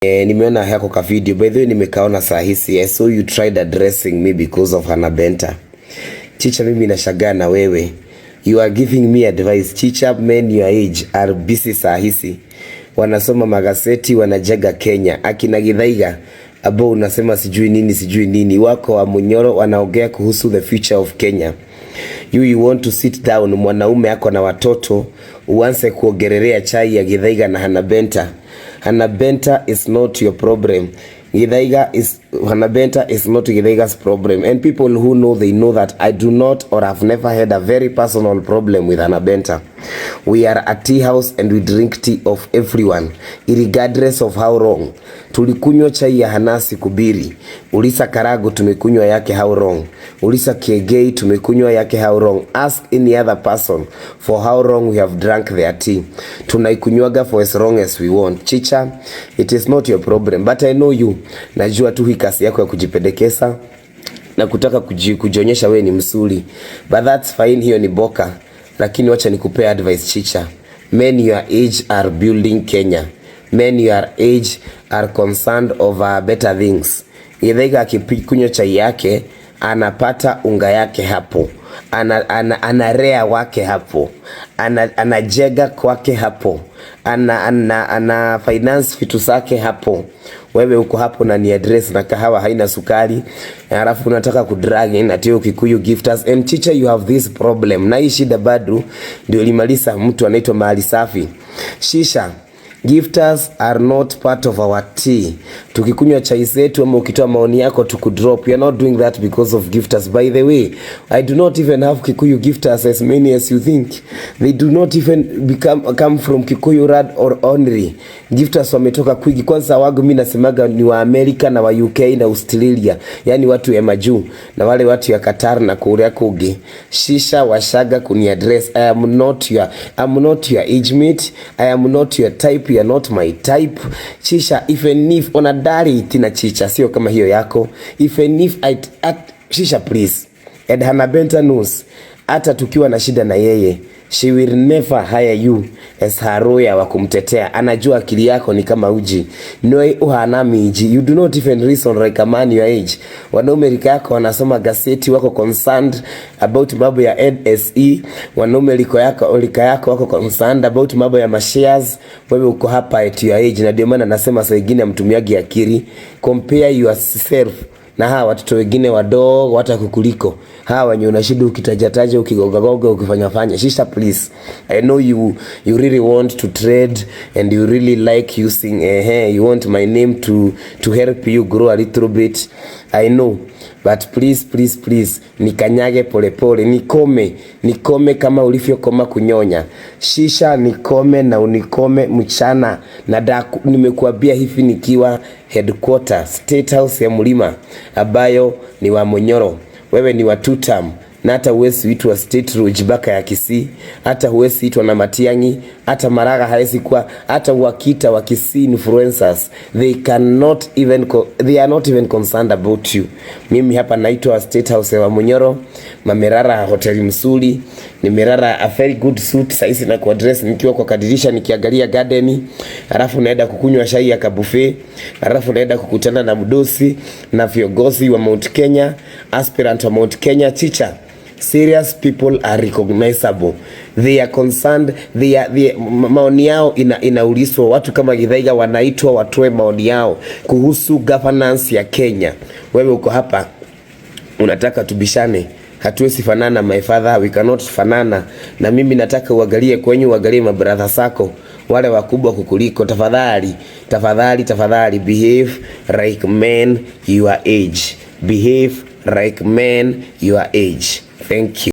Nimeona yako ka video. By the way, nimekaona saa hizi. I saw you tried addressing me because of Hannah Benta. Chicha, mimi nashangaa na wewe. You are giving me advice. Chicha, men your age are busy saa hizi. Wanasoma magazeti, wanajenga Kenya. Akina Githaiga ambao unasema sijui nini sijui nini, wako wa Munyoro wanaongea kuhusu the future of Kenya. You want to sit down, mwanaume ako na watoto, uanze kuongelelea chai ya Githaiga na Hannah Benta. Hannah Benta is not your problem. Githaiga is Hannah Benta is not Githaiga's problem. And people who know, they know that I do not or have never had a very personal problem with Hannah Benta. We are a tea house and we drink tea of everyone, regardless of how wrong. Tulikunywa chai ya Hanasi Kubiri. Ulisa Karago tumekunywa yake how wrong. Ulisa Kiegei tumekunywa yake how wrong. Ask any other person for how long we have drank their tea. Tunaikunywaga for as long as we want. Chicha, it is not your problem, but I know you. Najua tu hii kasi yako ya kujipendekeza na kutaka kujionyesha wewe ni msuri, but that's fine, hiyo ni boka. Lakini wacha nikupea advice, Chicha. Men your age are building Kenya. Men your age are concerned over better things. Githaiga akikunywa chai yake anapata unga yake hapo, ana wake hapo, anajega kwake hapo, ana finance vitu zake hapo. Wewe uko hapo na ni address na kahawa haina sukari, alafu unataka kudrag in ati Kikuyu gifters. And Chicha, you have this problem, na hii shida bado ndio ilimaliza mtu anaitwa Mali Safi. Shisha, gifters are not part of our tea. Tukikunywa chai zetu ama ukitoa maoni yako tukudrop, we are not doing that because of gifters. By the way, I do not even have Kikuyu gifters as many as you think. They do not even become come from Kikuyu rad or only. Gifters wametoka kwingi. Kwanza wagu mimi nasemaga ni wa Amerika na wa UK na Australia, yani watu ya majuu na wale watu ya Qatar na Korea kugi. Shisha washaga kuni address. I am not your age mate. I am not your type. You are not my type. Shisha, even if on a dari tina chicha sio kama hiyo yako. Even if I at, Shisha, please. And Hannah Benta knows hata tukiwa na shida na yeye, she will never hire you as her lawyer wa kumtetea. Anajua akili yako ni kama uji noi uhana miji. You do not even reason like a man your age. Wanaume rika yako wanasoma gazeti, wako concerned about mambo ya NSE. Wanaume rika yako wako concerned about mambo ya mashares. Wewe uko hapa at your age, na ndio maana nasema saa ingine mtumiagi akili. Compare yourself na hawa watoto wengine wadogo hata kukuliko hawa wenye unashinda ukitajataja, ukigogagoga, ukifanya fanya. Shisha, please, I know you really want to trade and you really like using you want my name to help you grow a little bit, I know, but please, please, please, nikanyage polepole, nikome, nikome kama ulivyokoma kunyonya. Shisha, nikome na unikome mchana na daku. Nimekuambia hivi nikiwa headquarter State House ya Mlima ambayo ni wa Munyoro, wewe ni wa tutam na hata huwezi itwa State Lodge baka ya Kisii, hata huwezi itwa na Matiang'i, hata Maraga haezi kuwa, hata wakita wa Kisii influencers, they are not even concerned about you. Mimi hapa naitwa State House ya Munyoro, Mamerara hoteli msuri, nimerara a very good suit saizi na kuaddress nikiwa kwa kadirisha nikiangalia garden, alafu naenda kukunywa chai ya kabuffet, alafu naenda kukutana na mdosi na viongozi wa Mount Kenya, aspirant wa Mount Kenya. Chicha, serious people are recognizable, they are concerned, maoni yao inaulizwa. Watu kama Githaiga wanaitwa watoe maoni yao kuhusu governance ya Kenya. Wewe uko hapa unataka tubishane. Hatuwezi fanana, my father, we cannot fanana. Na mimi nataka uangalie kwenyu, uangalie mabrother zako wale wakubwa kukuliko. Tafadhali, tafadhali, tafadhali, behave like men your age, behave like men your age. Thank you.